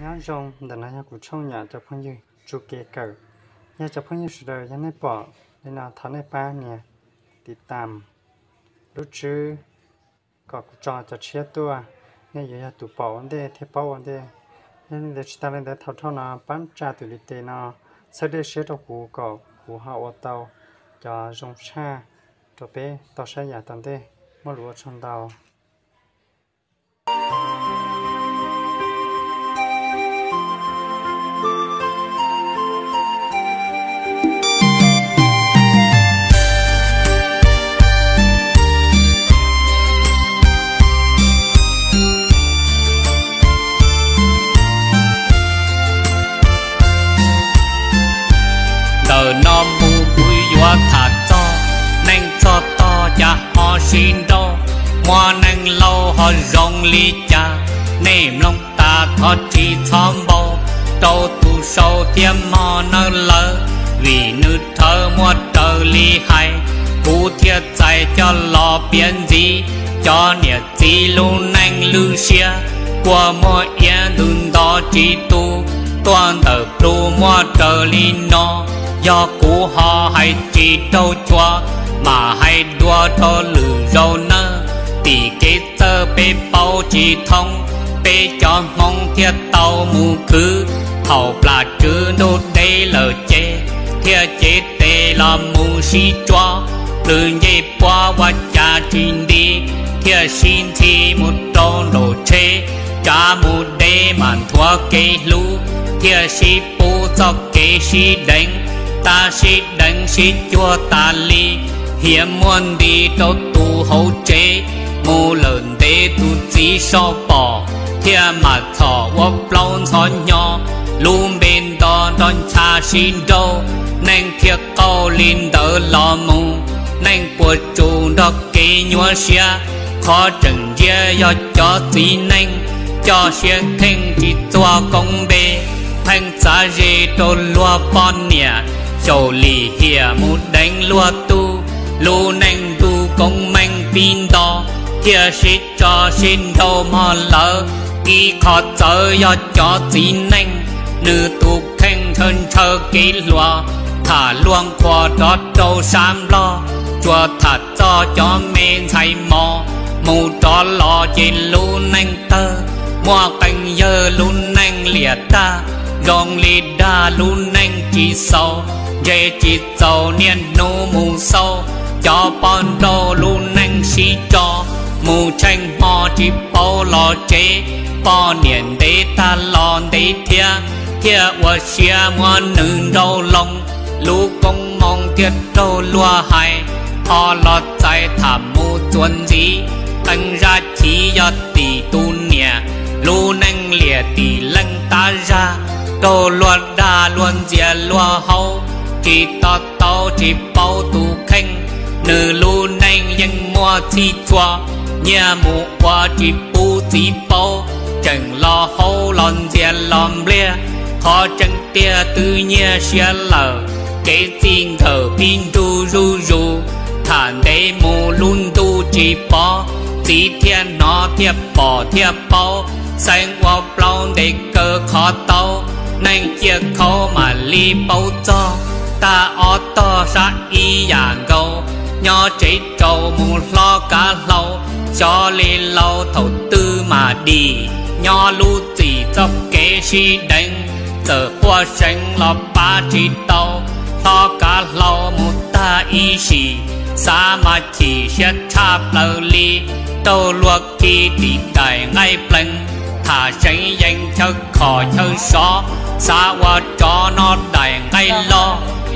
Nyob zoo, ntawm no yog kuv tshooj nyom cov phooj ywg tsu kev kawm. Yog cov phooj ywg sawv daws yog nej pom li no thov nej pab nias tiv tam lub tswb kom kuv tso cov tshiab tuaj, nej yuav yog tus pom ua ntej thiab paub ua ntej. Yog li ntawd tsis tas li ntawd thaum dhau no pab tsa tus ntiv tes no txhawb dej siab rau kuv kom kuv ho ua tau cov zoo tshaj rau peb tau saib yav tom ntej. Muaj lus ua tsaug ntau. Ntawm no mus kuv yuav tham txog neej txog tog cas ho sib nrauj, muaj neeg laus ho zoo li cas, nej mloog tas thov tsis txhob npau rau tus sau thiab mog nawb lawm, vim nws rhawv muaj raws li hais, kuv thiaj txais coj los piav ntxiv. Cov niam txiv lub neej lwj siab, kua muag iab ntws nto tsis tu, tuaj ntawm plhu muaj raws li no, yog kuv ho hais tsis raug chua, mam hais dua rau lwm zaus nawb. Tim kev txawj peb paub tsis thoob, peb cov Hmoob thiaj tau mus khwv. Thaum plam tswv ntuj deb lawm ces thiaj cev tes los mus sib tsuab, plhws ncej puab ua cas tsis nti, thiaj sib ntxhi mus rau nraum tsheb, tsav mus deb mas nthuav kev hlub, thiaj sib pub txoj kev sib deev. Tab sib deev sib cuag tas li, hiav muaj nti rau tus hauv tsev, mus lawm ntev tus txiv sau pom, thiaj mam txhom ua plaub ntxhov hnyo, lub npe nto nrog ncha sib nrauj, neej thiaj qauj li ntawd los mus. Neej puas tsuaj nrog kev nyuaj siab, qhov tseem ntsia yog cov txiv neej, coj siab kheej tsis txuag koob npe, pheej txav ze rau luag poj niam, xyaum lim hiam mus deev luag tug, lub neej ntuj koob meej pib nto, thiaj sib tso sib nrauj mog lawm. Ib qho txawv yog cov txiv neej, nws tus kheej ntshaw ntshaw kev hluas, tham luag nqhuas rov rau sab Nplog, tsuas tham txog cov me ntxhais mos, mus rov los ces lub neej tawg, muaj qee yawg lub neej liam tag, zoo li dag lub neej tsis xaus, ntshe tsis txaus niaj hnub mus xauj, cov poj nrauj lub neej sib tso, mus tsheej hmo tsis paub los tsev, poj niam ntev tag los ntev thiab, thiaj ua siab muab nws nrauj loo, lub koob moo thiaj raug luag hais, ho los txais tham mus txuas ntxiv, qee zaj chiv yog tim tus niam, lub neej liam tim leej tab zag, raug luag dag luag ntxias luag haub, tsis to taub tsis paub tus kheej, nws lub neej yeej muaj txhij txhua, nyiaj mus ua tsis pub txiv paub, tseem los haub los ntxias los npliag, qhov tseeb tiag twb nyiag siab lawm, kev txij nkawm pib nrug zuj zus, tham ntev mus lub ntuj tsis pov, txiv thiaj hnov thiaj pom thiaj paub, xeeb ua plaub ntes kaw qhov taub, neej ciaj khaub mam li paub txog, tag ob tog sab ib yam nkaus, nyob tsev tsaus mus hlob kav hlau, xyov li laus thaum twg mam dim, nyob lub txim txoj kev sib deev, txawm quaj seev los pab tsis tau, hlob kav hlau mus tag ib sim, xav mas chim siab tshaj plaws li, raug luag khi tim daim nqaij plees, tham seev yees chaw khom chaw sov, xav ua tsov noj daim nqaij loj,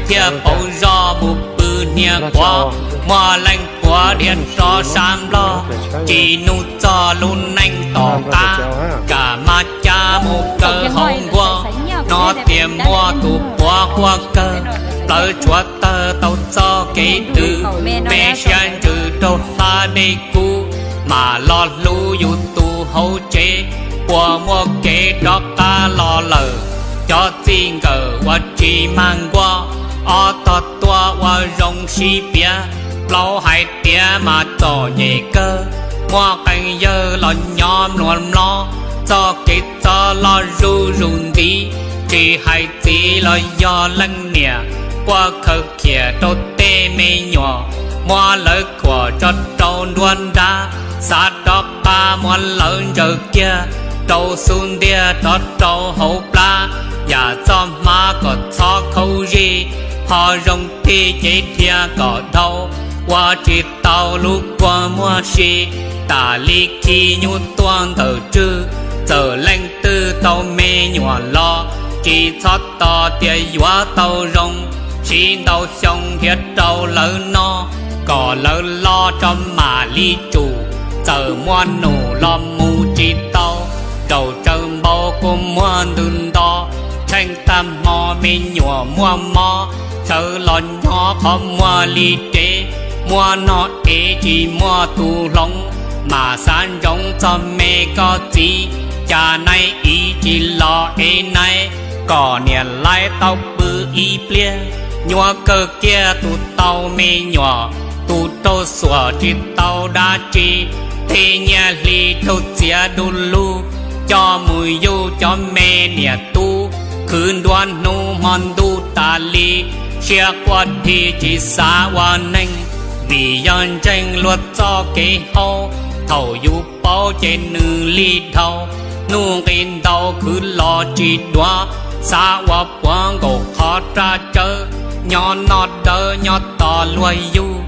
thiaj pauv zoj mus pw hnia quav, muaj leej puav dhia rov sab Nplog, tsis nug txog lub neej tom qab, kam mas cab mus kaw hauv nkuaj, hnov tias muaj tus puav quaj kawg, plawv tshuav tawg tau txoj kev twg, me siab ntsws raug hlab dej kub, mam los hlub yus tus hauv tsev, puas muaj kev rov qab los lawm, cov txij nkawm ua tsis mag nkuaj, ob tog tuaj ua zoo sib piav, plaub hais tiav mas txom nyem kawg, muaj qee yawg los nyob mluas mlob, txoj kev txom loj zuj zus ntxiv, tsis hais txiv los yog leej niam, quaj khaws khiam rau tej me nyuam, muab lawv khuam tso rau nruab nrab, xav rov qab muab lawv ntsaws kiag rau xub ntiag rov rau hauv plab, yam txoj hmab kom txhob khaub zig, ho zoo tig cev dhia kom dhau, ua tsis tau lub kua muag si, tam li khi nyuj tuaj ntawm tswg, txawm leej twg tau me nyuam los, tsis txhob tos tias yuav tau zoo, siv ntau xyoo nrhiav rau lawv noj, kom lawv loj tso mam li tsum, txawm muaj num los mus tsis tau, nraum tsaws npau kua muag ntws nto, tsheej tag hmo me nyuam muaj mob, sawv los nyob qhov muag li rev, muaj noj ev tsis muaj tus hloov, mam xav ntsoov txog me koj txiv, cas naiv iv tsis los ev naiv, kom niam laiv tau pw ib pliag, nyuaj kawg kiag tus tau me nyuam, tus raug xuam tsis tau dab tsi, tej nyiaj hli raug txiav du lug, coj mus yuj cov me niam tub, khwv nruab hnub hmo ntuj tas li, siab quaj dhi tsis xav ua neeg, vim yog ntseeg luag txoj kev haub, thaum yus paub ces nws lig dhau, nuj nqis ntau khwv los tsis duav, xav ua puav nkaus qhov raj tsawb, nyob noj dawb nyob tos luag yug,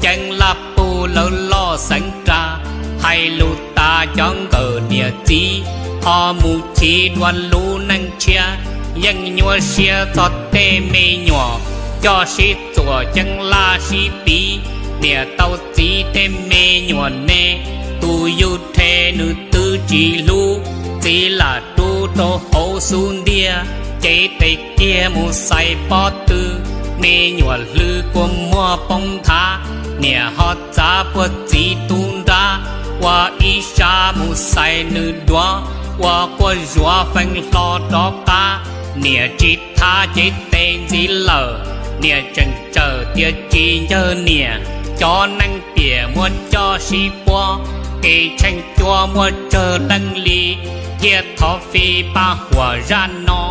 ceeb laj pug lawv loj xeev ras, hais lus tas cov nkawm niam txiv, ho mus chiv dua lub neej tshiab, yeej nyuaj siab txog tej me nyuam, coj sib txuam ceeb laj sib piv, niam tau txiv tej me nyuam ne, tus yug rhe nws twb tsis hlub, txiv lam rub rau hauv xub ntiag, cev tes kiag mus xais pob tw, me nyuam hlwb kua muag poob nthav, niam ho txav puag txiv tub nrab, ua ib sab mus xais nws duav, ua quaj zuav feeb hlo rov qab, niam tsis thav cev tes ntxiv lawm, niam tseem tsawm tias tsis ncawg niam, cov neeg piam muab coj sib puab, kev tsheej cuab muaj tsawg leej li, thiaj thov fij paj huam zaj no,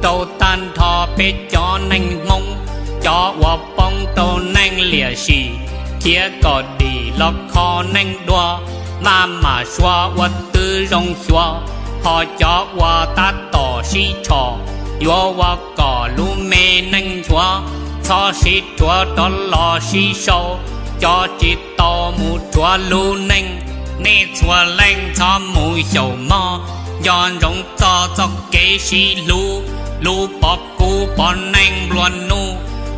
rau tag nrho peb cov neeg Hmoob, cov uas poob rau neej liam sim, khiav kom dim los kho neej dua, maj mam suav ua tw zoo xyuas, ho cov uas tab tom sib tshom, yuav ua kom lub me neej nchuav, txhob sib rhuav rov los sib sau, cov tsis tau mus rhuav lub neej, nej txhua leej txhob mus xyaum mog, nco ntsoov txog txoj kev sib hlub, lub pov kub pov neej nplua nuj,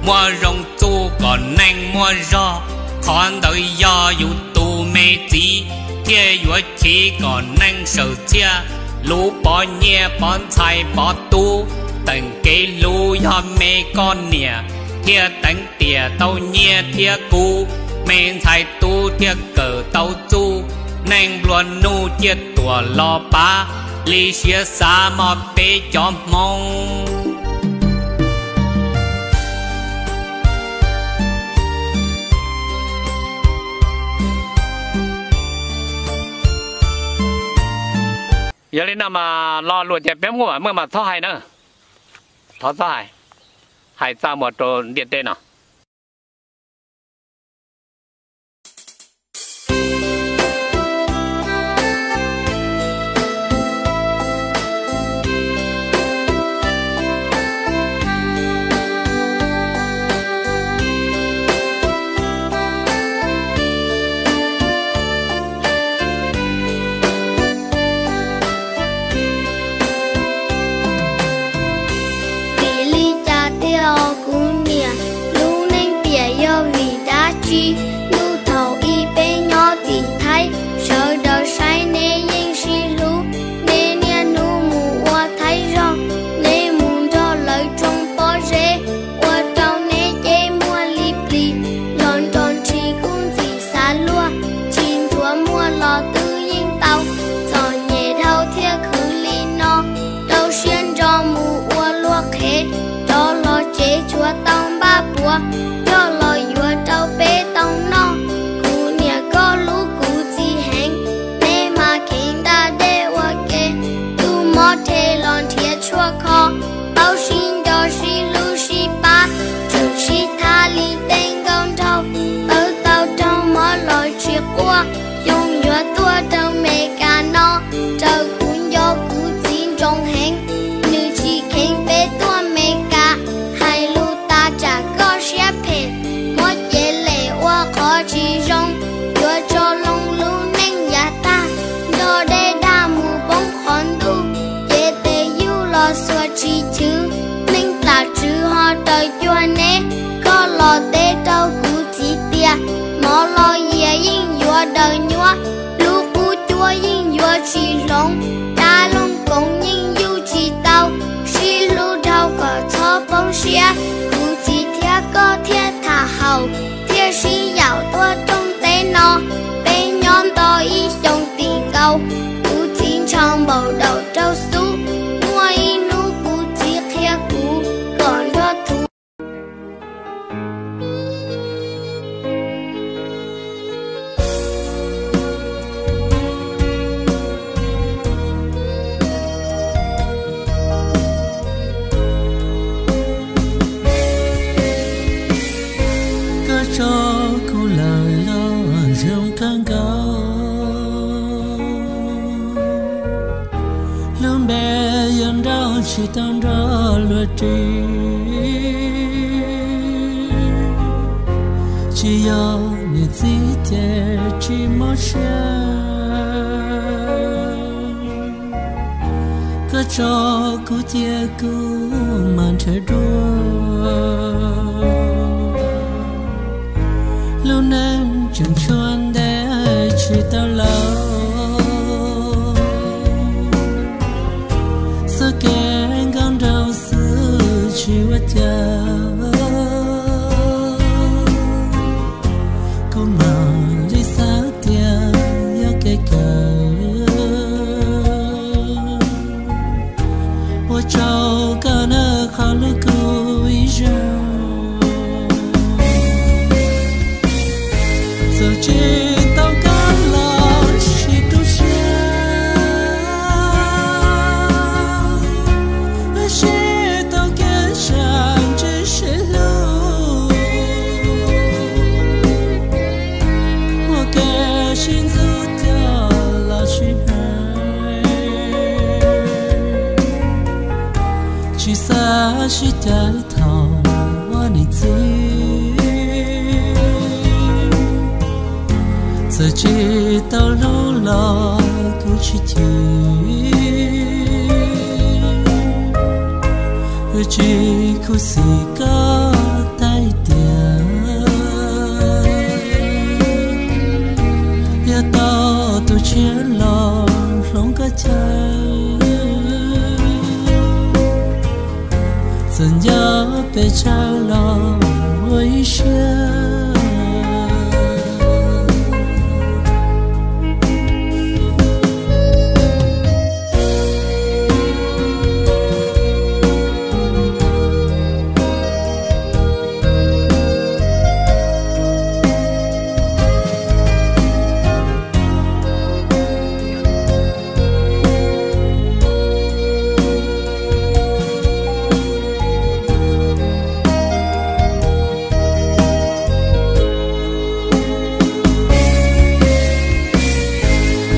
muaj zoo txuj kom neej muaj zog, qhov ntawd yog yus tus me txiv, thiaj yuav chiv kom neej sawm txhiaj, lub pov nyiaj pov ntxhais pov tub, teem kev hlub yog me koj niam, thiaj teev tiam tau nyiaj thiab kub, me ntxhais tub thiaj kawm tau txuj, neej nplua nuj ciaj tuam los pav, li siab xav mog peb cov Hmoob. Yog li no mas lo lus tias peb Hmoob mas muaj mas txhob hais na, thov txhob hais, hais txaj muag rau ntiaj teb no. Vim li cas tiag os kuv niam? Sib yaum tuaj rooj teb no, peb nyob nto ib xyoos tim nkaus. Kuv txiv ntshaw npaum daum rau xub, muaj ib hnub kuv txiv qhia kuv kom nrog thuv. Koj tso kuv lawm los zoo kawg nkaus. Lub npe yuav nrauj tsis tau nrog luag ris. Tsis yog niam txiv ces tsis mob siab. Koj tso kuv cia kuv mam nrhiav dua. Lub neej tseem tshuav ntev tsis tau laus. Txoj kev nkauj nraug xwb tsis ua cas. Kuv mam li xav tias yog kev kawm. Ua tsaug koj na qhov hlub kuv ib zaug. Txawm tsis tau koj los tsis tu siab, sib tau kev tsam ntsej sib hlub, ua kev sib ntxub coj los sib hais. Tsis xav sib cav thaum ua niam txiv. Txawm tsis tau hlub los kuv tsis chim. Wb tsis khuv xim koj tag tias, yog tau tus tshiab los hloov koj chaw. Txawm nco pes tsawg los ua ib siab.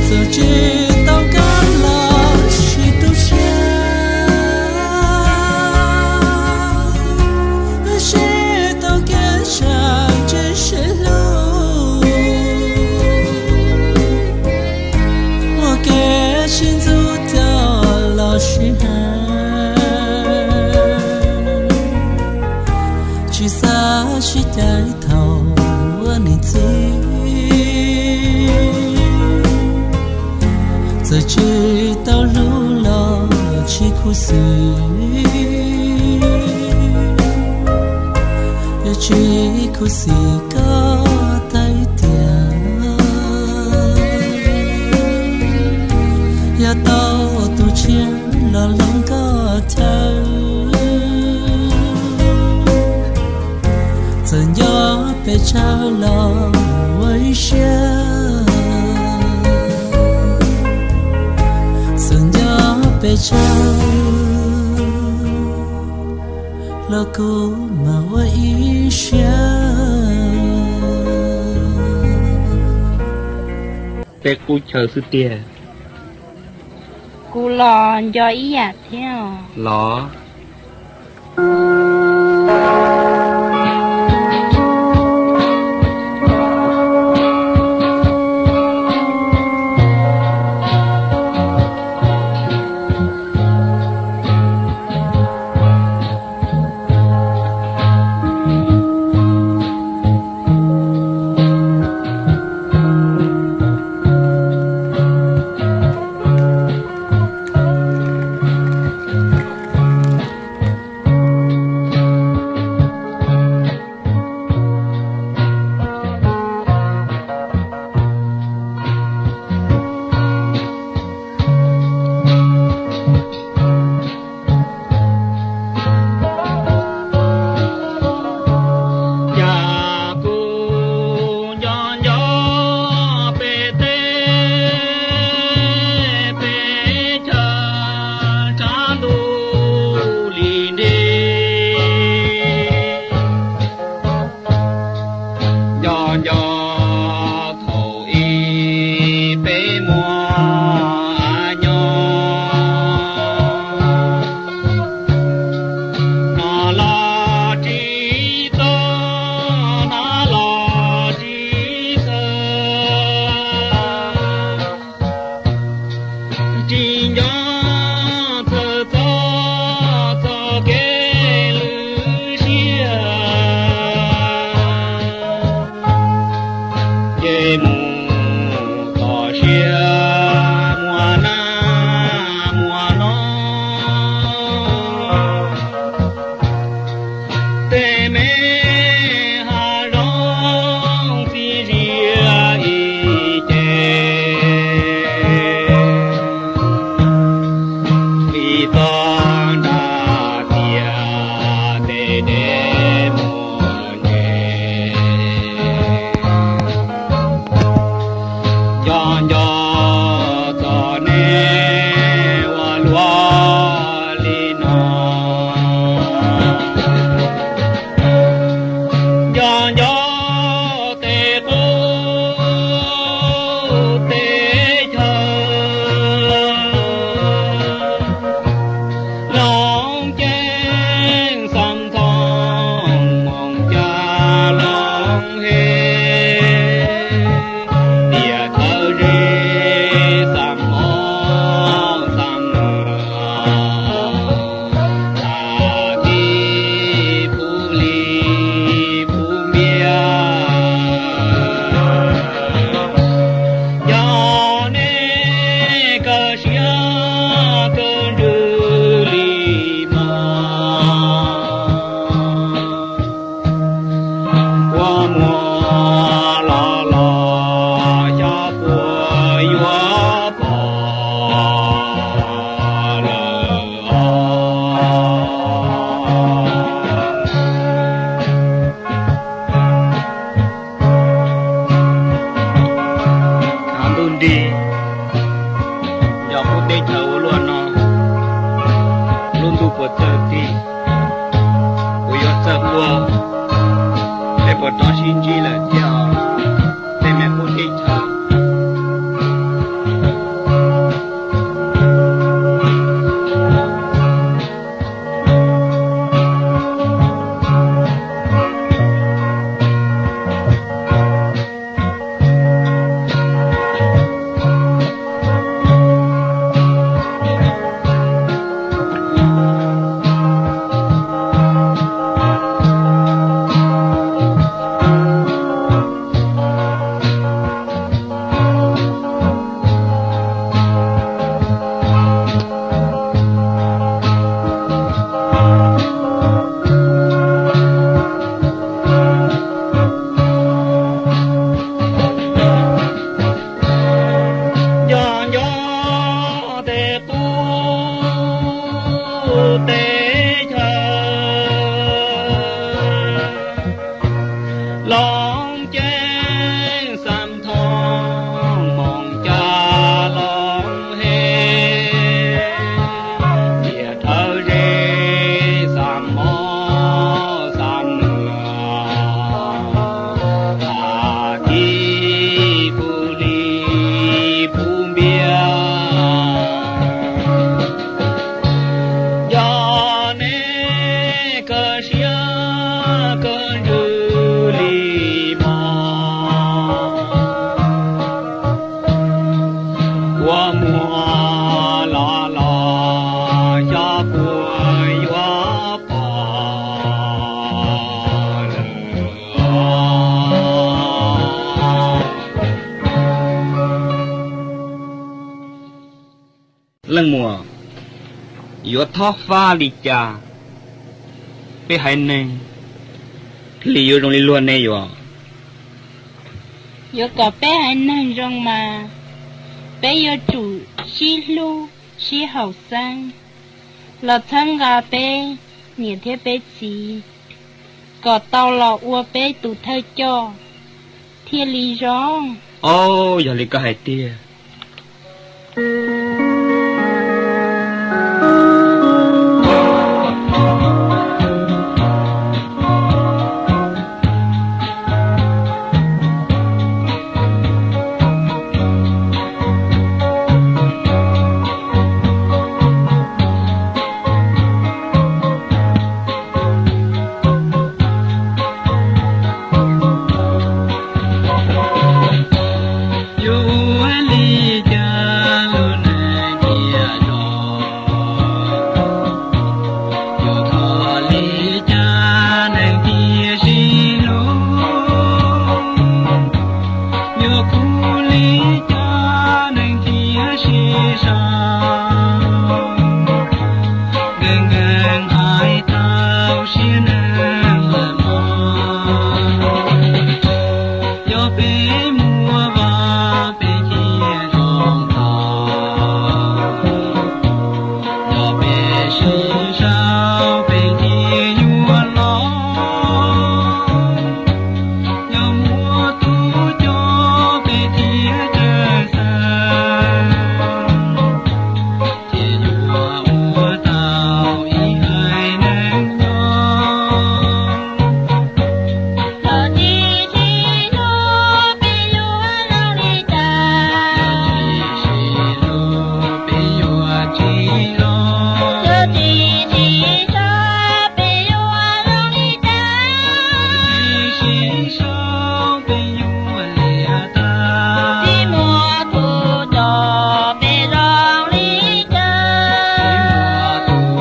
Txawm tsis tau koj los tsis tu siab, wb sib tau kev tsam ntsej sib hlub, ua kev sib ntxub coj los sib hais. Tsis xav sib cav thaum ua niam txiv. Txawm tsis tau hlub los tsis khuv xim, tsis khuv xim koj tag tias, yog tau tus tshiab los hloov koj chaw. Txawm nco pes tsawg los ua ib siab, txawm nco pes tsawg los kuv mam ua ib siab. Tej qub chaw xwb tiag. Kuv los nco ib yam thiab os. Los. Tsis nco txhawj txog txoj kev lwj siab, ces mus txog siab muaj nab muaj noog. Tej me hav zoov txiv ziag ib ce, vim txoj nra tiaj tej dej muaj ntses. Nco nco txog nej ua luaj li no, nco nco tej qub tej chaw, loo ceeb xam thoob moos cas loo hev, tiam thawj zeb xam mob xam luag, tas tib puv hli puv npiab. Yog nej kawg siab kawg ntsws li mas, kua muag los los xyov puas yuav pom lawm os. Av ntuj nrig, yog qub teb chaws ua luaj no, lub ntuj puas txawj tig, puas yuav txawj quaj, peb puas rov sib ntsib lawm thiab os, tej me qub teb chaws. Nco nco tej qub tej chaw, loo ceeb xam thoob moos cas loo hev, tiam thawj zeb xam mob xam luag, tas tib puv hli puv npiab. Yog nej kawg siab kawg ntsws li mas, kua muag los los xyov puas yuav pom lawm. Leej muam, yuav thob fab li cas peb haiv neeg li yuav zoo li luag ne yuav? Yuav kom peb haiv neeg zoo mas peb yuav tsum sib hlub sib haum xeeb, los txhawb nqa peb niam thiab peb txiv, kom tau los ua peb tus thawj coj thiaj li zoo. Au, yog li koj hais tiag. Yuav ua li Nkees nkees hais tau siab neeg lawm mog, yog peb muaj vaj peb thiaj zoo tau, yog peb sib sau peb thiaj yuav los, yog muaj tus coj peb thiaj txawj xav, thiaj yuav ua tau ib haiv neeg nyob. Los tsis sib hlub peb yuav zoo li cas? Los tsis sib hlub peb yuav tsis zoo. Los tsis sib sau peb yuav zoo li cas? Los tsis sib sau peb yuav liam tag. Tsis muaj tus coj peb zoo li cas? Tsis muaj tus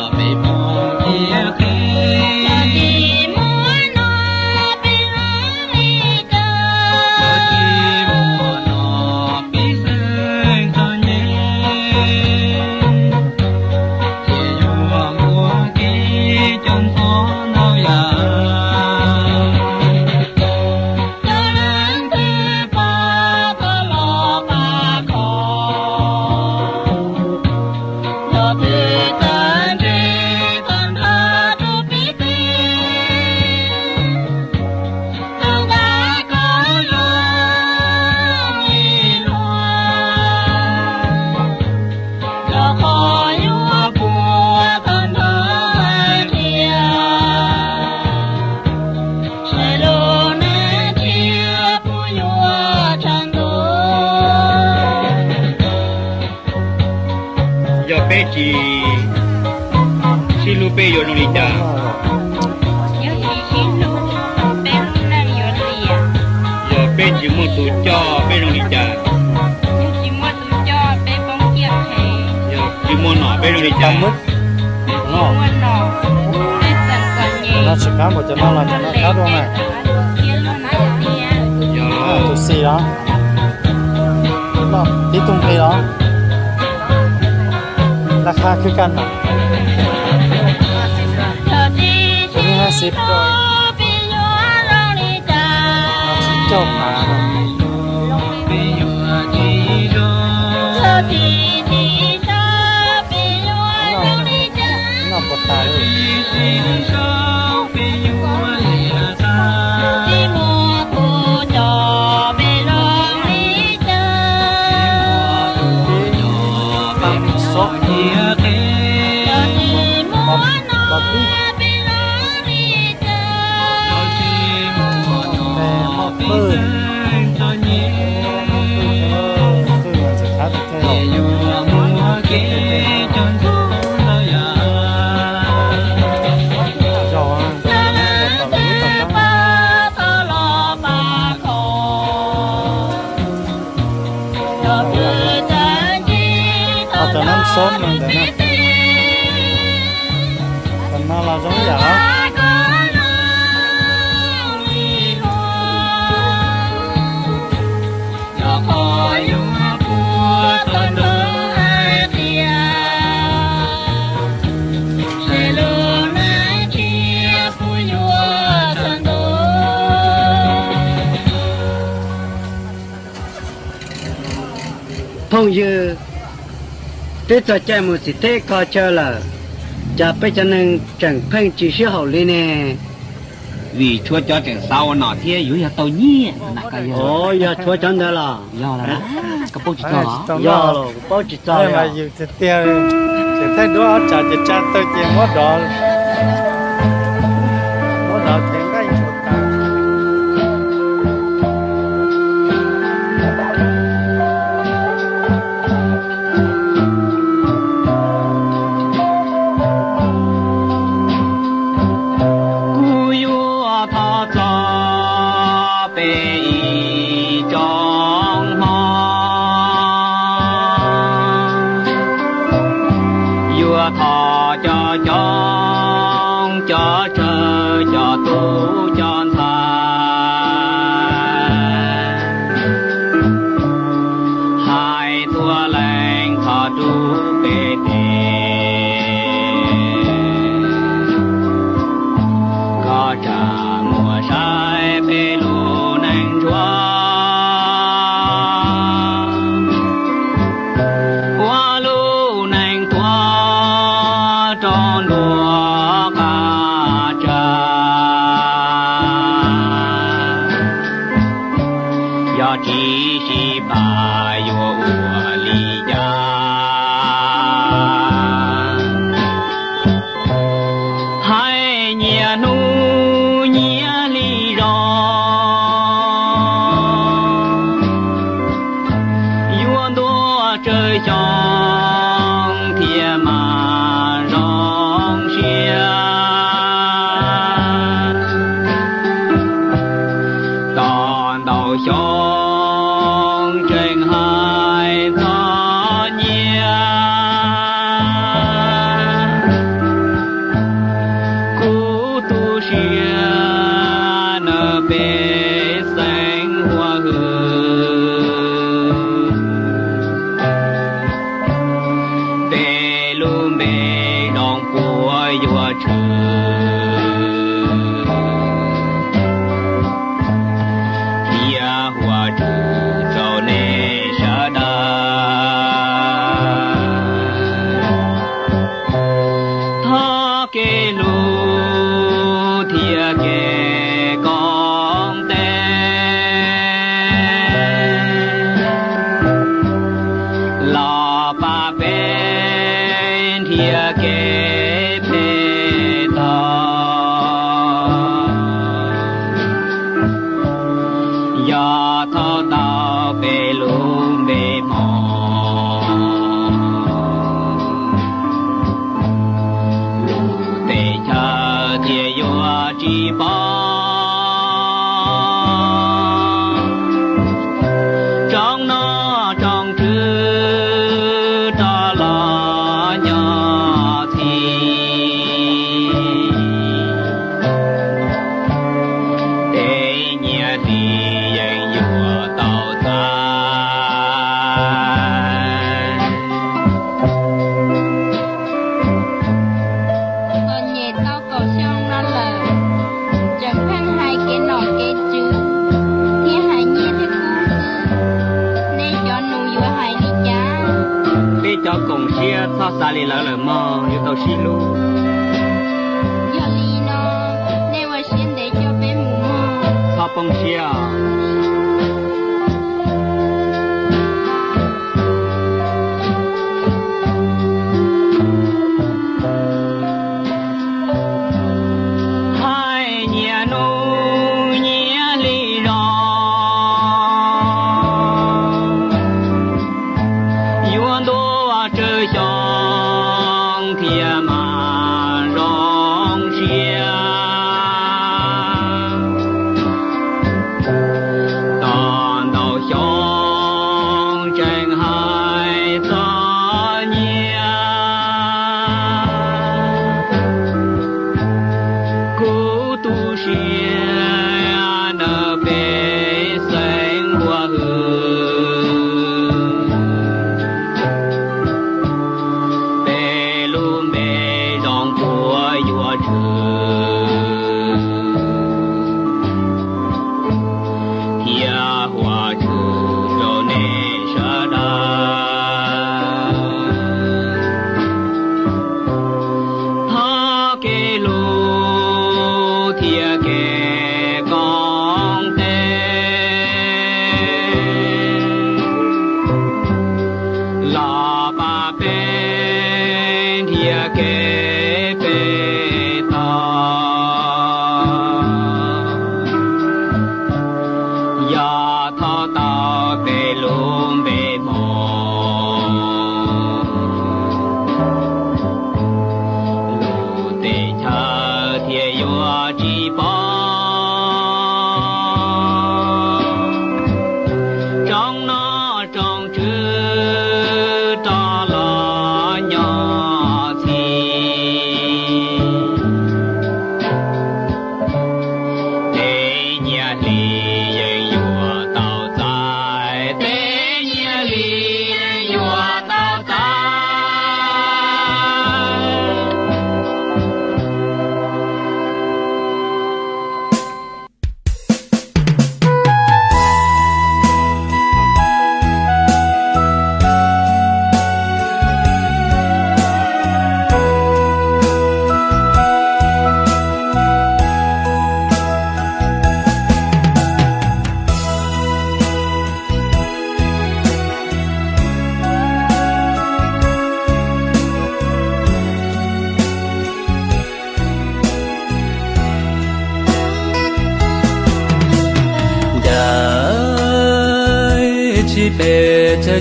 coj peb poob ciaj qhia. Tsis muaj no peb zoo li cas? Tsis muaj no peb xeeb txom nyem, ces yuav muaj kev coj ntxov ntau yam. Cov leej twg pom tau los pab kho, cov twg txawj ntse txawj nrog rau peb twb, txawj nqa koj zoo li luag. Yog qhov yuav puas txog nrog hais tias, sawv lug neeg thiaj pub yuav tshav ntuj. Yog peb tsis sib hlub peb yuav zoo li cas? Yog tsis sib hlub peb lub neej yuav liam. Yog peb tsis muaj tus coj peb zoo li cas? Yog tsis muaj tus coj peb poob ciaj qhia. Yog tsis muaj nom peb zoo li cas? Tsis muaj nom peb txawm txom nyem. Cov no tsis qab npaum cov no los cov no qab dua mas. Yog tus xis los, tib tug nqi los, laj khab khwb kaj ntam. Tus nqi hab xis rau. Tsis caug phav no. Noj puas tas li. Xob, los tib. Tes moj pwj, pwj mas ntxim qab tus kheej los. Zaum, zaum tom lub tom qab. Ho cov nab xob no ntawd na. Cov no los zoo ib yam los. Phooj ywg, twb txog caij mus txiv teb kho chaw lawm, cas peb cov neeg tseem pheej tsis sib haum li ne? Vim tshuav cov tseem xav ua nom thiab yuav yog tau nyiaj. Yog tshuav cov ntawd los? Yog los, koj paub tsis txog los? Yog los, kuv paub tsis txog li. Yus tiag tiag, tseem thaij duab ob tsam ces tsa tawg ces muab dov, muab dov ces nqaij tshuav tas. Kuv yuav thov txog peb ib tsoom hmoob, yuav thov cov coob cov tsawg cov tub cov ntxhais, hais tuaj rub peb tes, koj tsa muag saib peb lub neej ntsuab, ua lub neej tuag rau nruab qab tsa. Yog tsis sib pab yuav ua li cas? Hais nyias hnub nyias hli zog, yuav ntuaj tsawg xyoo thiaj mam zoo siab. Tau ntau xyoo tseem hais txom nyem, kuv tu siab na peb xeeb huab hwm. Peb lub npe zoo puas yuav tshwm, thiab huab tshwm rau nej sawv daws. Thov kev hlub thiab kev koom tes los pab peb nrhiav kev phem tau. Yog thauj tau peb lub npe hmo, lub teb chaws thiaj yuav tsis poob. Tsoom nom tsoom tswv rov los nyob txhij, peb nyias hli yeej yuav tau txais. Txom nyem tau kaum xyoo no lawm, tseem pheej hais kev nom kev tswv thiab hais nyiaj thiab kub xwb, nej cov nus yuav hais li cas? Peb cov koom siab txhob xav li lawv lawm mog, yuav tau sib hlub. Yog li no, nej ua siab ntev coj peb mus mog. Txhob poob siab os. Hais nyias hnub nyias hli zog, yuav ntuaj tsawg xyoo thiaj mam zoo siab. Tau ntau xyoo tseem hais txom nyem, kuv tu siab na peb xeeb huab hwm. Peb lub npe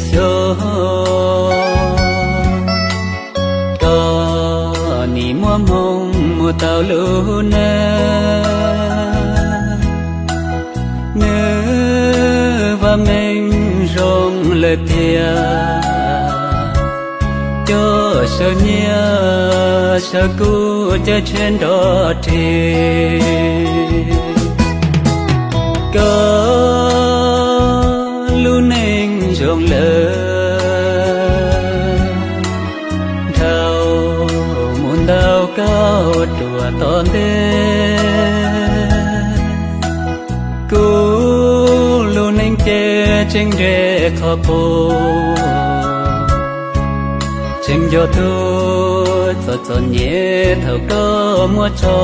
xyov koj nim muaj hmoo mus tau lub neej. Nws vam meej zoo lawm tiag, coj sawv nyiaj sawv kub caij tsheb nrov ris. Koj lub neej zoo lawm, dhau mus ntau kauj ruam tom ntej. Kuv lub neej ces tseem nres qhov qub, tseem nco tus txom txom nyem thaum koj muaj tso.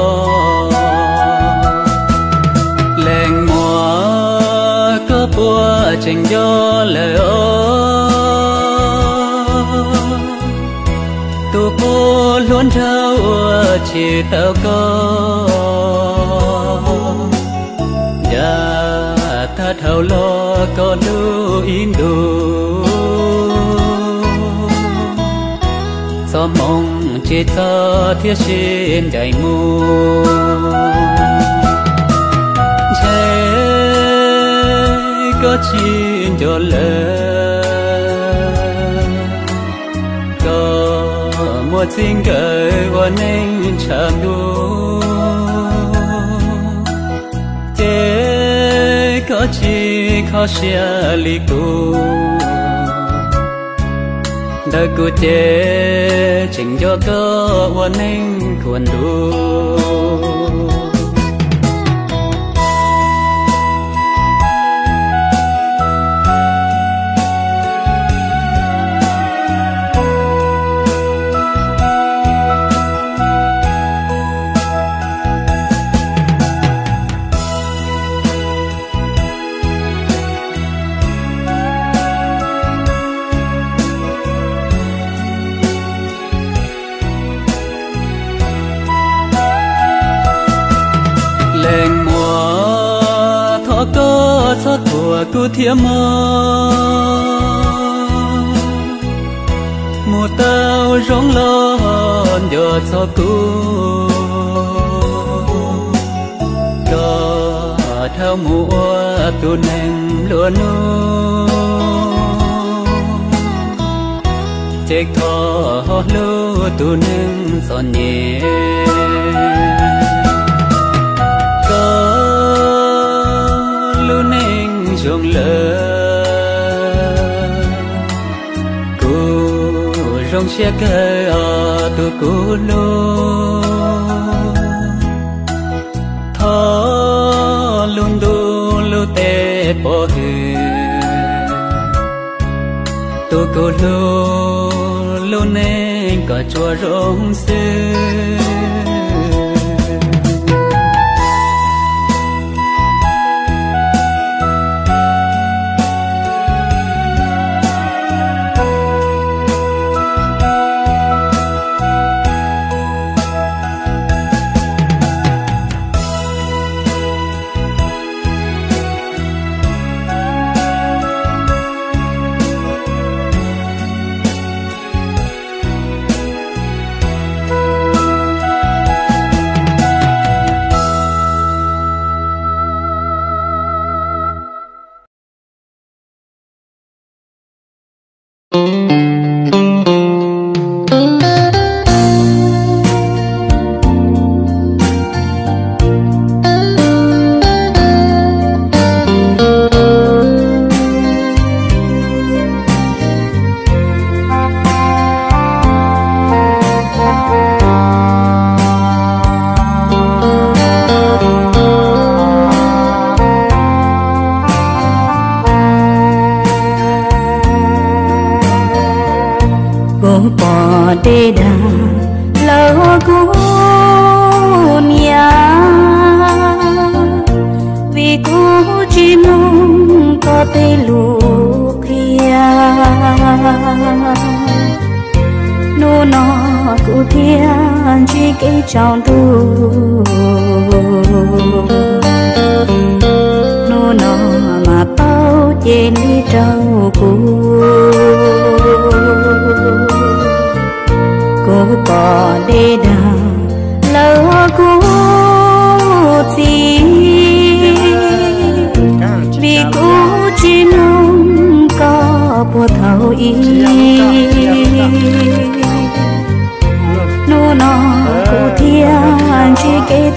Leej muam, koj puas tseem nco lawm os? Tus puas hluas nraug uas tsis tau koj, yav tag dhau los koj hlub ib ntus, txoj hmoo tsis txog thiab sib ncaim mus. Ntshe koj tsis nco lawm, koj muaj txij nkawm ua neej tshav ntuj, ces koj tsis kho siab li kuv. Ntawm kuv ces tseem nco koj ua neej khuam ntuj. Leej muam, thov koj txhob thuam kuv thiab mog. Mus tau zoo los nco txog kuv, koj dhau mus ua tus neeg nplua nuj, ces thov ho hlub tus neeg txom nyem. Koj lub neej zoo lawm, kuv zoo siab kawg os tus kuv hlub. Thov lub ntuj lub teb pov hwm, tus kuv hlub lub neej kom tsuas zoo xwb. Kuv pom dej dag lawm kuv niam, vim kuv tsis mloog koj tej lus qhia. Hnub no kuv thiaj ntsib kev tsaus ntuj, hnub no mas paub ces neb raug kuv.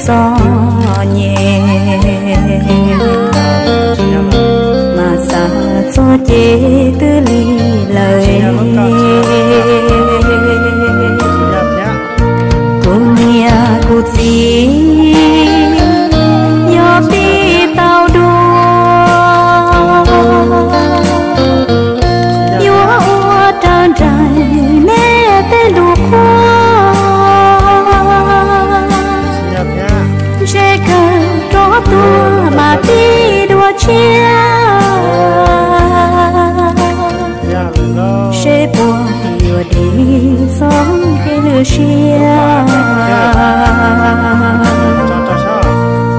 txom nyem, mas xav txog ces twb lig lawm. Kuv niam kuv txiv, yog pib tau dua, yuav ua raws nraim nej tej lus qhuas. Ntshe kawg rov tuaj mas tib dua tshiab, seb puas yuav dim txoj kev lwj siab.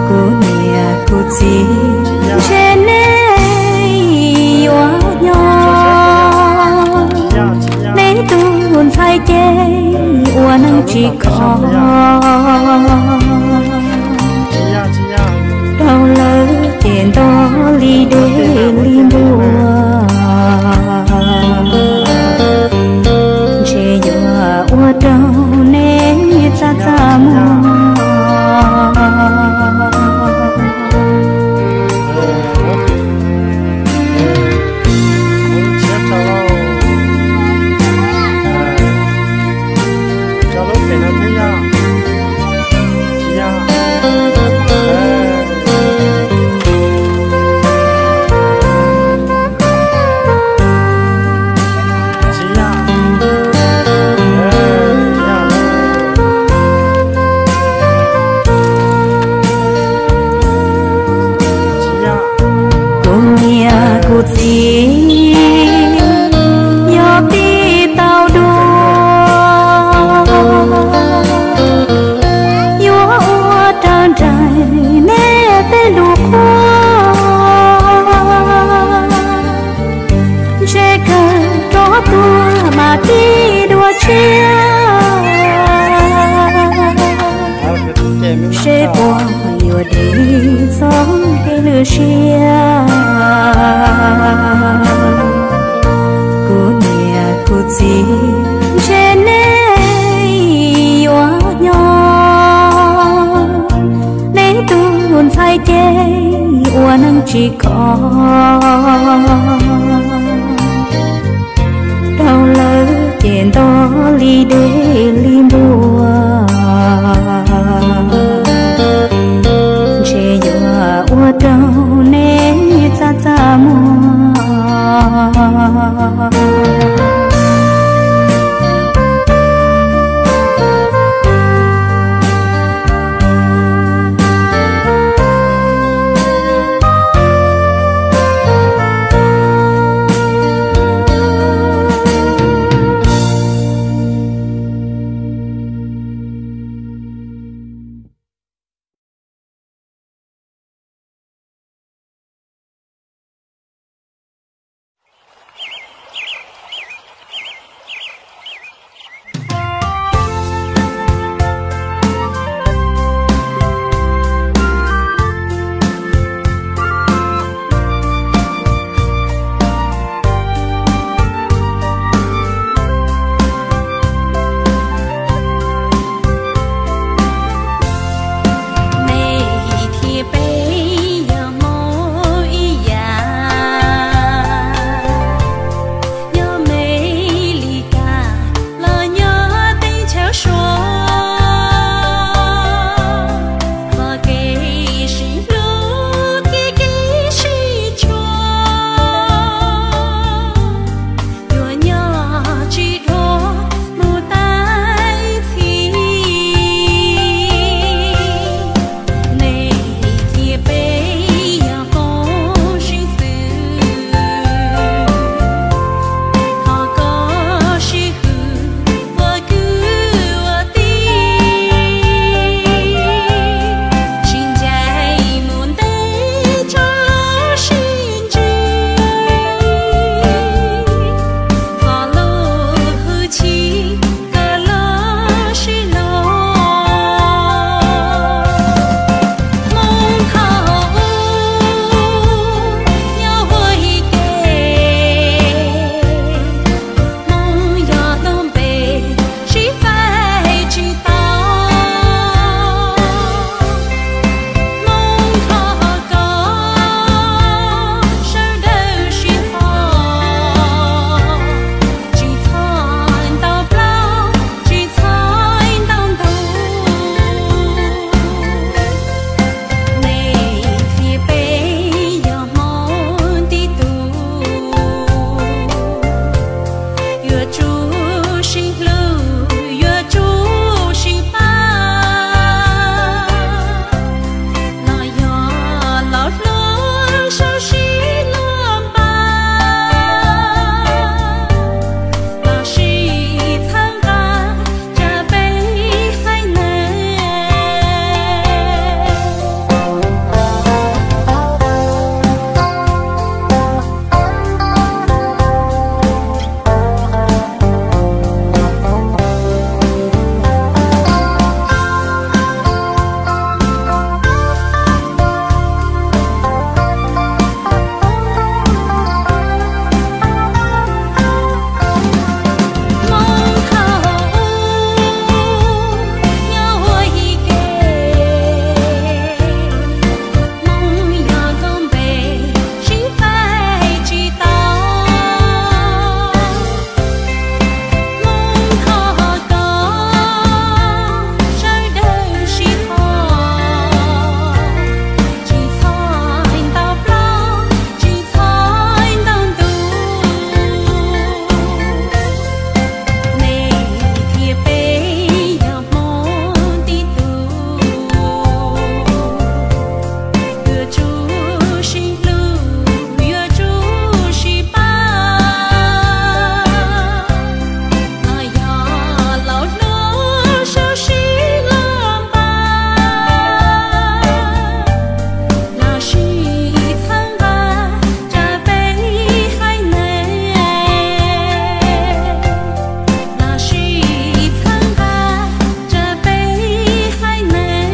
Kuv niam kuv txiv, ntshe nej yuav nyob, nej tus ntxhais ces ua neej tsis khov. Dhau lawm ces nto li dej li npua, ntshe yuav ua rau nej txaj txaj muag. Kuv niam kuv txiv, yog pib tau dua, yuav ua raws nraim nej tej lus qhuas. Ntshe kawg rov tuaj mas tib dua tshiab, seb puas yuav dim txoj kev lwj siab. Kuv niam kuv txiv, ntshe nej yuav nyob, nej tus ntxhais ces ua neej tsis khov. Dhau lawm ces nto li dej li npua, ntshe yuav ua rau nej txaj txaj muag. Sib hlub yuav tsum sib pab, los yog los hlub sib sib luag npaj, los sib txhawb nqa rau peb haiv neeg. Hmoob thaum ub nyob ua ib ke, Hmoob yog tus npe sib faib tsis tau. Hmoob thov koj sawv daws sib thov, tsis txhob ntau plaub, tsis txhob ntau ntu. Nej thiab peb yog Hmoob tib tug, yuav tsum sib hlub, yuav tsum sib pab, los yog los hlub sib sib luag npaj, los sib txhawb nqa rau peb haiv neeg, los sib txhawb nqa rau peb haiv neeg.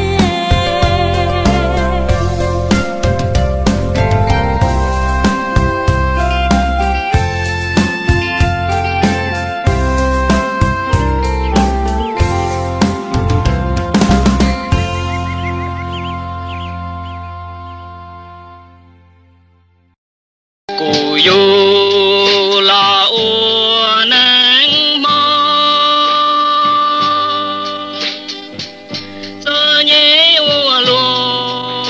Kuv yug los ua neeg Hmoob, txom nyem ua luaj,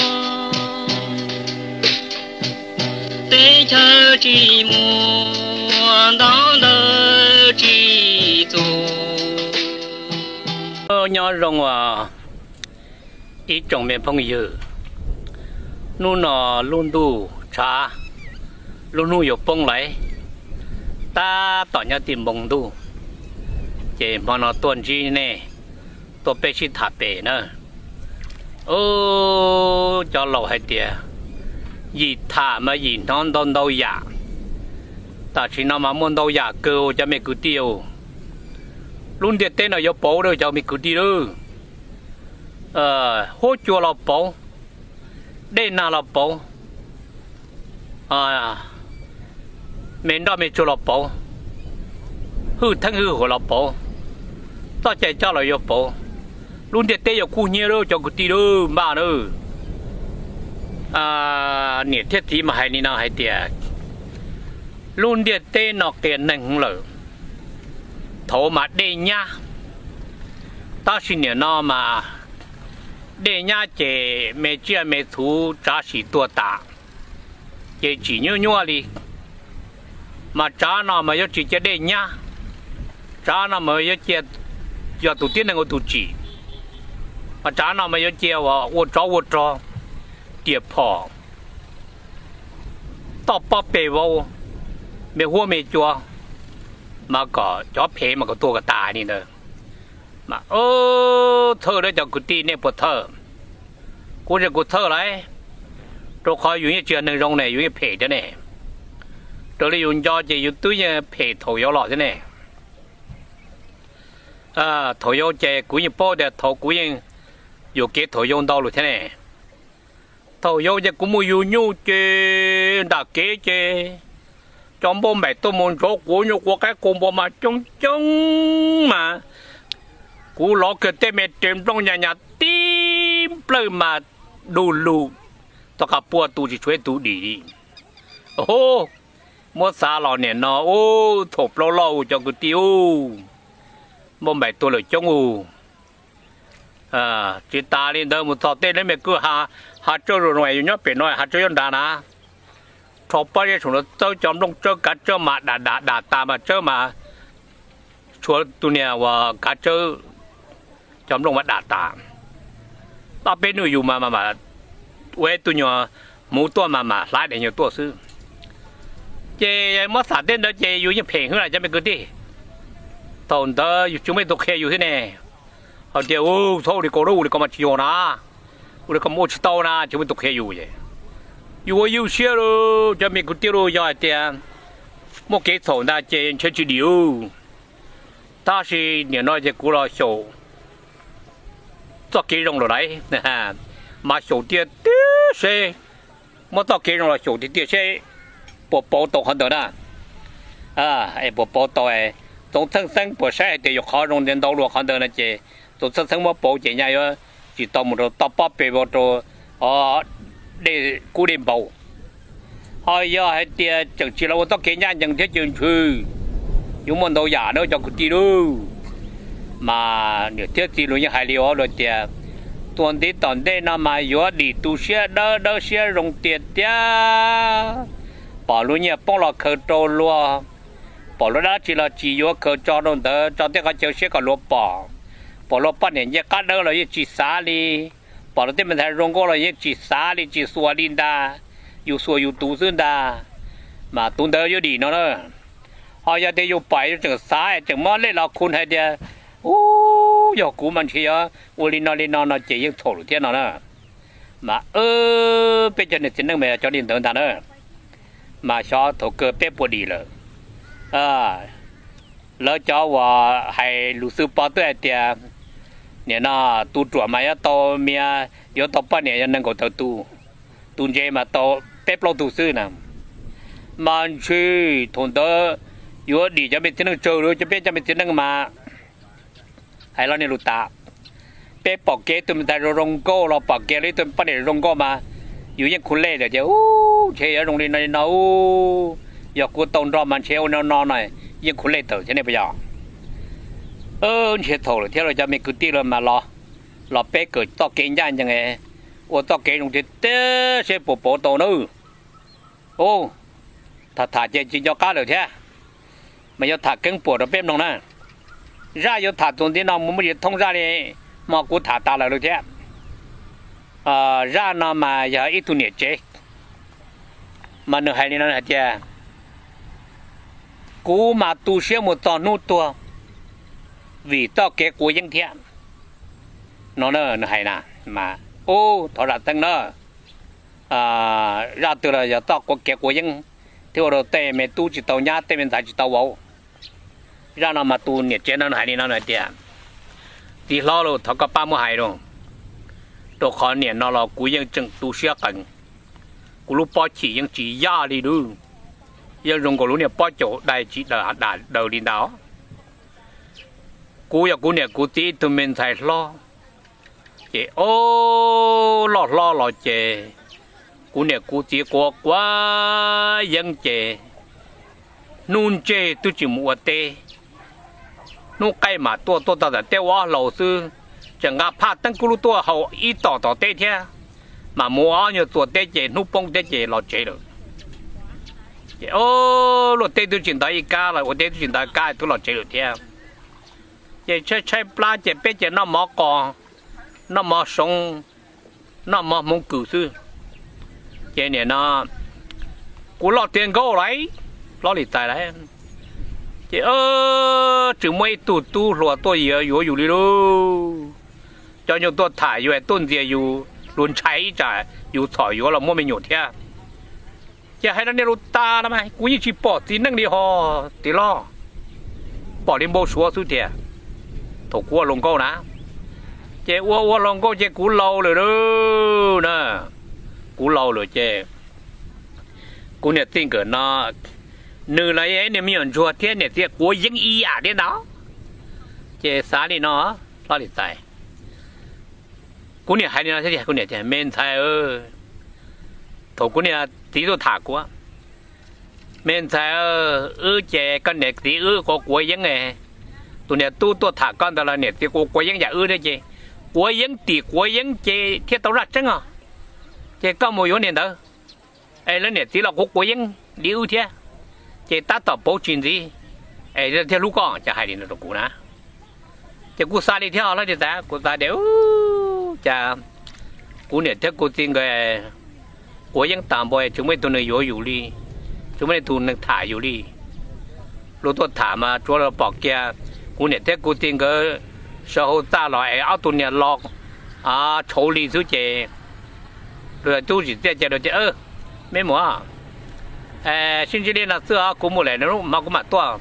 teb chaws tsis muaj, ntaub ntawv tsis txuag. Nyob zoo os ib tsoom me phooj ywg, hnub no lub ntuj tshav, lub hnub yuav poob lawm, tab tom nyob tim npoo ntuj, ces hmo no tuaj ntsib nej, tuaj peb sib tham pem na. Ub, cov laus hais tias yim tham mas yim hnov ntau ntau yam. Tam sim no mas muaj ntau yam kawg cov me kwv tij. Lub ntiaj teb no yuav pauv cov me kwv tij lawm. Huab cua los pauv, dej nag los pauv, me nroj me tsuag los pauv, hwj theeb hwj huam los pauv, txoj cai coj los yuav pauv. Lub ntiaj teb yuav kub hnyiab lawm cov kwv tij lawm npaj na. Niam thiab txiv mas hais li no hais tias lub ntiaj teb no qias neeg lawm. Thaum ub mas dej nyab, tab sis nim no mas dej nyab ces me tsiaj me txhu tsav sim tuag tas, ces tsim nyuaj nyuaj li. Mas tsav no mas yuav tsis cia dej nyab, tsav no mas yuav cia, yog tus tib neeg ua tus tsim, mas tsav no mas yuav cia ua tsov ua rog, riam phom, toj pob peg vau, me huab me cua, mas kom cov phem mas kom tuag kom tas li ntawd. Mas txhawj lawm cov kwv tij, nej puas txhawj? Kuv ces kuv txhawj lawm, rau qhov yus yeej tsis yog neeg zoo ne, yus yeej phem thiab ne. Raws li yus nco ces yus twb yeej phem thaum yau los thiab ne. Thaum yau ces kuv yeej paub tias thaum kuv yeej yuam kev thaum yau ntau lawm thiab ne. Thaum yau ces kuv mus yug nyuj ces nram kev ces cov npauj npaim tuaj mus ntsuav quav nyuj quav qaib quas npua mas coob coob mas kuv lov kiag tej me res nplooj nyas nyas tib nplawm mas du lug, tom qab puag tu tsis tshuav ib tug dim li. Muab xav los nim no ub thaum plaub loj ub cov kwv tij ub, npauj npaim tuag lawm coob ub. Tsis tas li ntawd mus txog tej lub me kwj ha, ha tsawb zoo zoo yus nyob pem no ha tsawb nyob nrad na, rho pob zeb saum no txawb cov nplooj tsawb kav tsawb mas dam dam dam tas mas tsawb mas tshuav tus niag uas kav tsawb cov nplooj mas dam tas. Ob peb nub yus mas ua ib tug nyuag hmuv tuaj mas mam hlab daim nyuag tuaj xwb. Ces muab xam tej ntawd ces yus yeej phem hwv lawm cov me kwv tij. Thaum ntawd yus tsis muaj ib tug qhia yus thiab ne, hais tias, Txhob ua li ko, ua li ko mas tsis yog na, ua li ko mas ua tsis tau na, tsis muaj ib tug qhia yus. Yus ua ywj siab lauj cov me kwv tij lauj, yog hais tias muaj kev txhaum ntag ces ntshe tsis dim lauj. Tab sis nim no ces kuv los xyaum txoj kev zoo lawm lauj, mas xyaum tiag tiag seb, muab txoj kev zoo los xyaum tiag tiag seb puas pauv tau qhov ntawd na. Es puas pauv tau, Txoov Txheej Xeeb puas saib hais tias yus qhov zoo ntau ntau luag qhov ntawd no ces Txoov Txheej Xeeb muab pauv ces nyaj yuav tsis tau mus rau toj pob pes vau rau dej kub dej npau. Ho yog hais tias tseem tsis los ua txoj kev ncaj ncees thiab ces ntshe yuav muaj ntau yam na cov kwv tij lauj. Mas niam thiab txiv luag yeej hais li ua luag tias, tuag ntiv tom ntej no mas yuav dim tu siab dawb dawb siab zoo tiag tiag. Pom luag nyiaj poob los khaws rau luag, pom luag dab tsi los tsis yuav, khaws tso rau ntawd tso tej qhov chaw siab kom luag pom. Pom luag poj niam nce qab dawb los yeej tsis xav li, pom luag tej me ntxhais zoo nkauj los yeej tsis xav li, tsis xuas li ntag, yus xuas yus tus xwb ntag. Mas tus ntawd yuav dim no na. Ho yog tias yus pom yus tseem xav tseem muab lej los khu hais tias, u, yog kuv mas ntshe yog ua li no li no no ces yeej txhaum lawm thiab no na. Mas peb cov niam txiv neej mas yog cov li ntawd ntag na. Mas xyov thaum kawg peb puas dim lawm. Lawv cov uas hais lus xwb pov twb hais tias, nim no tus ruam mas yuav tau mias, yuav tau poj niam yog nees nkaum tawm tus, tus ntse mas tau peb plaub tug xwb na. Mas ntshe thaum ntawd yuav dim cov me txiv neej tsawg li cov peb cov me txiv neej mas hais los niag lus tas. Peb pom kev ib tug me ntxhais zoo zoo nkauj los pom kev ib tug poj niam zoo nkauj mas yus yeej khu lej lawm tias, u, ntshe yuav zoo li no li no, u, yog kuv tau nrog mas ntshe ua no no no, yeej khu lej tawm thiab ne puas yog? Ntshe txhaum lawm thiab los cov me kwv tij los mas los, los peb kawm txoj kev ncaj ncees, ua txoj kev zoo tiag tiag seb puas pauv tau na. U, tham tham ces tsis nco qab lawm thiab, mas yuav tham keeb puam rau peb mloog na. Zaj yuav tham txuas ntxiv no mus muaj tsis thoob zaj li hmo kuv tham tas lawm lawm thiab. Zaj no mas yog ib tug niam tsev, mas nws hais li no hais tias, kuv mas tu siab mus txog hnub tuag vim txoj kev quav yeeb thiab no. Nws hais na, mas ub thov zam txeeb na, zaj twg los yog txoj kev quav yeeb thiab ua rau tej me tub tsis tau nyab, tej me ntxhais tsis tau vauv. Zaj no mas tus niam tsev no nws hais li no hais tias, txiv hlob lauj, thov koj pab muab hais lauj, rau qhov niam no los kuv yeej tseem tu siab qees, kuv lub pob chim yeej tsis yaj li lauj, yeej zoo nkaus lub niag pob caus dai tsis dam daws li ntag. Kuv yog kuv niam kuv txiv ib tug me ntxhais hlob, ces ob loj hlob los ces kuv niam kuv txiv quav quav yeeb ces hnub ntseg twb tsis mus ua teb, hnub qaij mam tuaj, tuaj txog tom teb ua ob hlau xwb, tseem nqa phaj teeb kub lub tuaj haus ib tom tom teb thiab, mam mus ua ob nyuag txuas teb ces hnub poob thiab ces los tsev lawm. Ces ob luaj teb twb tsis ntawd ib kab los ua teb twb tsis ntawd kab twb los tsev lawm thiab. Ces tshaib tshaib plab ces peb ces noj mov qos, noj mov soov, noj mov hmoov kws xwb. Ces nim no kuv loj tiav nkauj lawm, hlob Lis Xais lawm, ces tsis muaj ib tug tub hluas tuaj yuav yus li lauj. Cov nyuag tuaj tham yus es tuaj ntxias yus, luag ntshai ib tsam yus txhom yuav los muaj me nyuam thiab. Ces hais rau niag lus tas no mas kuv yeej tsis pom txiv neej li hos txiv hlob, pom li npau suav xwb tiag. Thaum kuv ua hluas nkauj na, ces ua ua hluas nkauj ces kuv laus lawm lauj na, kuv laus lawm ces kuv niam tij nkawm no, nws los niag me nyuam ntsuag thiab niam txiv quav yeeb ib yam thiab ntag. Ces xav li no, hlob Lis Xais, kuv niam hais li no thiab tias, kuv niam tias, me ntxhais, thaum kuv niam txiv tuaj tham kuv, me ntxhais, wb ces koj niam txiv wb quav quav yeeb, tus niam tub tuaj tham koj ntawd los niam txiv quav quav yeeb yam wb thiab ces quav yeeb tim quav yeeb ces thiaj tau zaj tseeb os. Ces koj mus yuav niam ntawd es lawv niam txiv los quav quav yeeb li wb thiab, ces tab tom pauv tsis ntxiv. es thiaj hlub koj, cas hais li no rau kuv na. Ces kuv xav li thiab hlob tis tas, kuv xav tias cas kuv niam thiab kuv txiv nkawd quav yeeb tas npaum tsis muaj ib tug neeg yuav yus li, tsis muaj ib tug neeg tham yus li. Luag tuaj tham mas tsuav los pom kiag kuv niam thiab kuv txiv nkawd sawv hauv txaj los es ob tug niag lo tshauv li xwb ces luag tub tsim txiaj ces luag tias, me muam, sib ntsib li no xwb os, kuv mus lawm, nag hmo kuv mam tuaj.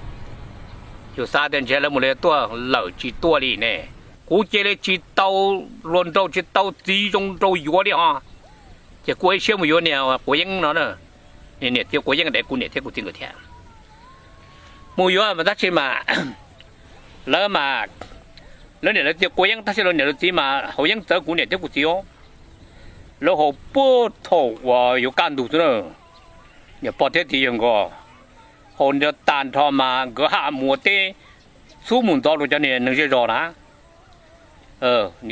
Yus xav tias ntshe lawv mus lawm tuaj, lawm tsis tuaj li ne. Kuv cia li tsis tau hluas nraug tsis tau txiv zoo nraug yuav li ho, ces kuv ua ib siab mus yuav niag quav yeeb no, niam txiv quav yeeb dev kuv niam thiab kuv txiv nkawd thiab. Mus yuav mas tab sis mas lawv mas, lawv niam lawv txiv quav yeeb tab sis lawv niam lawv txiv mas haus yeeb txawv kuv niam thiab kuv txiv os. Lawv haus puag thaum uas yuav kaj ntug xwb na. Niam pog thiab txiv yawg nkawd haus nta tag nrho mas nkawd haj mus ua teb xub mus ntxov rau cov niag neeg zej zos na.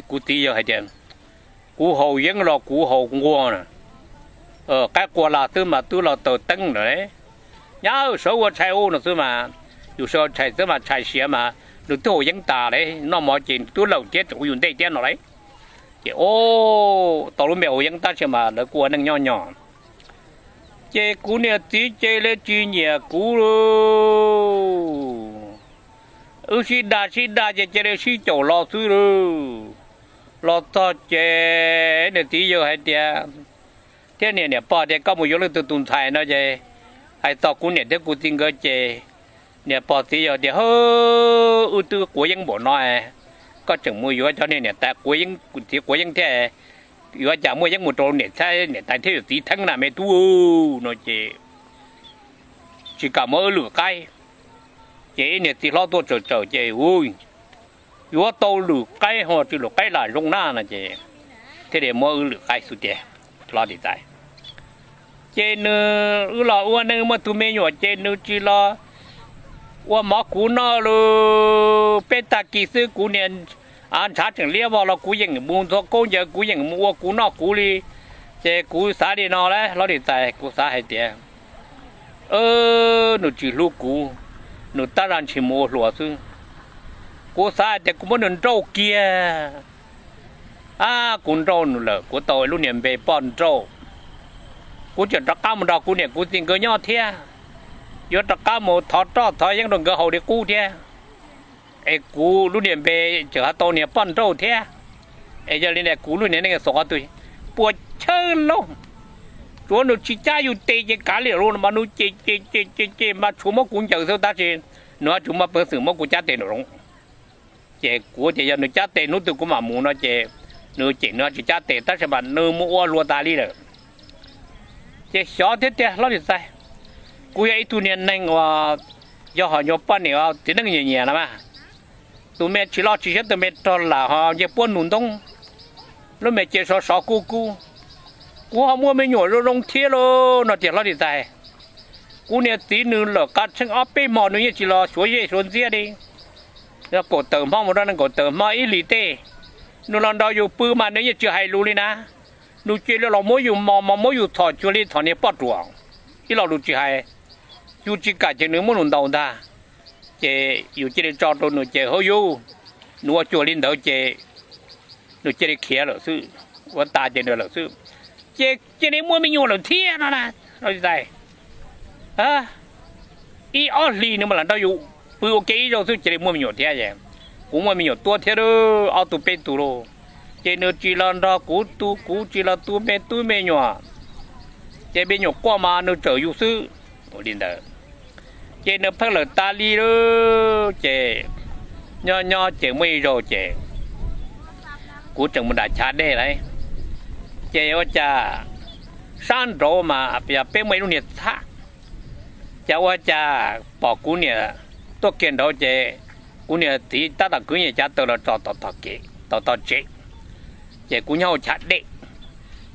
Kuv txiv yawg hais tias, kuv haus yeeb los kuv haus nquag na, qaib qua las twb mas twb los taws teeb lawm. Nyab sawv ua tshais ub no xwb mas, yus sawv ua tshais xwb mas tshais siav mas nws twb haus yeeb tas li, noj mov ces twb lawm thiab tseem ua yus ntej thiab no lauj. Ces tau lub npe haus yeeb tab sis mas lawv kuj ua neej nyob nyom. Ces kuv niam txiv cia li tsis nyiam kuv li. Wb sib dag sib dag ces cia li sib caum los xwb lauj. Los txog ces niam txiv yawg hais tias, thiab niam niam pog tias koj mus yuav leej twg tus ntxhais no ces hais txog kuv niam thiab kuv txiv nkawd ces niam pog txiv yawg tias, wb twb quav yeeb npaum no, koj tseem mus yuav cov niag niam tais quav yeeb, txiv quav yeeb thiab, yuav cas muaj yeeb mus rau niam thiab niam tais thiab yawm txiv theeb na me tub no ces tsis kam muab wb lwm qaib. Ces ib niag txiv hlob tuaj tsawm tsawm ces, yuav tau lwm qaib ho tsis lwm qaib lam zoo na no ces thiaj li muab wb lwm qaib xwb tiag. Hlob tis tas, ces nws wb los ua neej muaj tus me nyuam ces nws tsis los ua mov kuv noj lauj. Peb tag kis xwb kuv niag ntshav tseem liab vog los kuv yeem mus ntxhua kaub ncaws, kuv yeem mus ua kuv noj kuv li. Ces kuv xav li no lauj hlob tis tas, kuv xav hais tias nws tsis hlub kuv, nws tab zaj ntshis mus ua hluas xwb. Kuv xav hais tias kuv muab nws nrauj kiag. Ab, kuv nrauj nws lawm kuv tau lub niag npe poj nrauj. Kuv tseem rov qab mus nrog kuv niam kuv txiv nkawd nyob thiab, yuav rov qab mus thov roj thov yeeb rau nkawd haus li qub thiab. Es kuv lub niag npe tseem ho tau niag poj nrauj thiab. Es yog li ntawd kuv lub niag neej xav qhov twg puas chawj lauj. Tsuav nws tsis cab yus tes ces kav liam los mas nws cem cem cem cem mas tshuav muab kuv ncaws xwb tab sis nws ho tsis muaj peev xwm muab kuv cab tes nraum zoov. Ces kuv tias yog nws cab tes hnub twg kuv mam mus no ces nws cem nws ho tsis cab tes tab sis mas nws mus ua hluas tas li lawm. Ces xyov thiab tiag hlob tis tas, kuv yog ib tug niag neeg uas yog ho nyuam poj niam txiv neej nyiam nyiam no mas, tus me tsis loj tsis siab tus me rog lam ho nce puab nus ntoob, lub me cia sov sov kub kub, kuv ho muaj me nyuam zoo zoo thiab lauj no tias hlob tis tas, kuv niag txiv nws lawm qab tsheej ob peb hmo nws yeej tsis los suav zej suav ntxiab li. Yog kaum tawm hmo mus rau nees nkaum tawm hmo ib hlis tej, nws los nrog yus pw mas nws yeej tsis hais lus li na. Nws cia li los muab yus mos mos muab yus txhom cuag li txhom niag poj ruam, ib lo lus tsis hais. Yus tsis kam ces nws muab nws ntaus ntag. Ces yus cia li tso rau nws ces hauj yus, nws ua cuag li ntawd ces nws cia li khiav lawm xwb, ua tas ces nws lawm xwb. Ces cia li muaj me nyuam lawm thiab no na. Ib ob hlis nws mam los nrog yus pw ua ke ib zaug xwb cia li muaj me nyuam thiab es, kuv muaj me nyuam tuab thiab ob tug peb tug lauj. Ces nws tsis los nrog kuv tu, kuv tsis los tu me tub me nyuam, ces me nyuam quaj mas nws tsawm yus xwb. Ua li ntawd ces nws pheej lawm tas li lauj. Ces nyob nyob ces muaj ib zaug ces kuv tseem mus nram chav dej lauj, ces ua cas sab nraud mas yog peb muaj ib lub niag txhab, ces ua cas pom kuv niam tuaj kiag nraud ces kuv niam txiv tab tom kwv nyias cav taws los tso tom tog tsev. Ces kuv nyob hauv chav dej,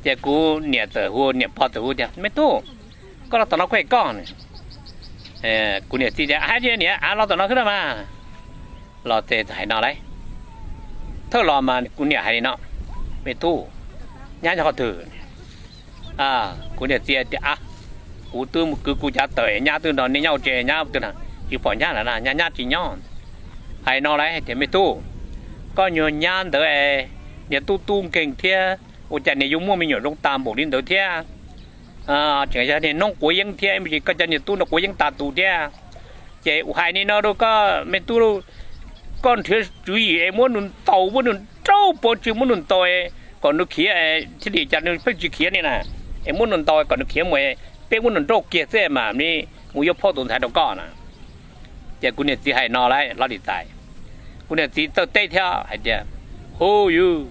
ces kuv niam txawm hu, niam pog txawm hu tias, me tub, koj los tom no kuv hais koj. Kuv niam txiv tias, hais tias niam, av los tom no xwb na mas. Los ces hais no lauj, thawj los mas kuv niam hais li no, me tub, nyab nyob qhov twg? Kuv niam txiv tias, kuv twb mus kwv kuv cav taws, nyab twb nrog nej nyob hauv tsev, nyab twb no. Tsis pom nyab lawm na, nyab nyab tsis nyob. Hais no lawm tias, Me tub, koj nyuag nyab ntawd niag tub tub nkeeg thiab, ua cas niag yuav muaj me nyuam zoo tas npaum li ntawd thiab? Tseem yog niag noob quav yeeb thiab, koj cov niag tub no quav yeeb tas tus thiab. Ces hais li no rau koj me tub, koj nrhiav tswv yim es muab nws ntaus, muab nws nrauj pov tseg, muab nws ntaus kom nws khiav, thiaj li cas nws pheej tsis khiav li na. Es muab nws ntaus kom nws khiav mus, peb muab nws nrauj kiag xwb mam li mus yuav phauj tus ntxhais rau koj na. Ces kuv niag txiv hais no lawm, Lob Lis Xais, kuv niag txiv txawj teb thiab hais tias, Hu yuv,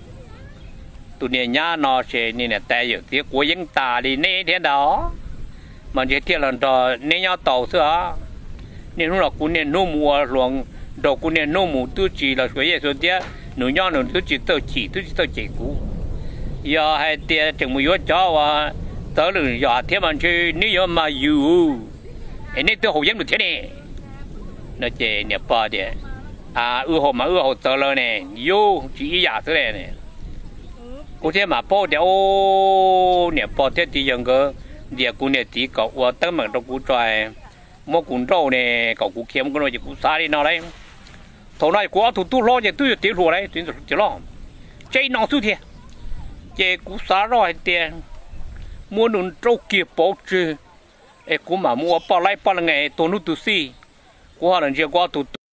tus niag nyab no ces niag niam tais yawm txiv quav yeeb tas li neb thiab ntag, mas ntshe thiaj los nrog neb nyob tau xwb os. Niaj hnub no kuv niaj hnub mus ua hluas nraug, kuv niaj hnub mus twb tsis los suav yej suav tiab, nws nyob nws twb tsis txawj chim twb tsis txawj cem kuv. Yog hais tias tseem mus yuav cov uas txawv lwm yam thiab mas ntshe neb yuav mag yws, es neb twb haus yeeb lawm thiab ne. No ces niam pog tias, Wb haus mas wb haus txawv lawm ne, yus tsis ib yam xwb le. Kuv thiaj mam paub tias, o, niam pog thiab txiv yawg nkawd ntias kuv niag txiv kom ua teeb meem rau kuv tso, muab kuv nrauj ne, kom kuv khiav mus no ces kuv xav li no lauj. Thaum no kuv ob tug tub hlob ces twb yuav tiav hluas lawm, tiav loj, tseb no xwb thiab. Ces kuv xav zoj hais tias muab nws nrauj kiag pov tseg es kuv mam mus ua poj laib poj leeg tuag hnub twg xij, kuv ho los ntsia kuv ob tug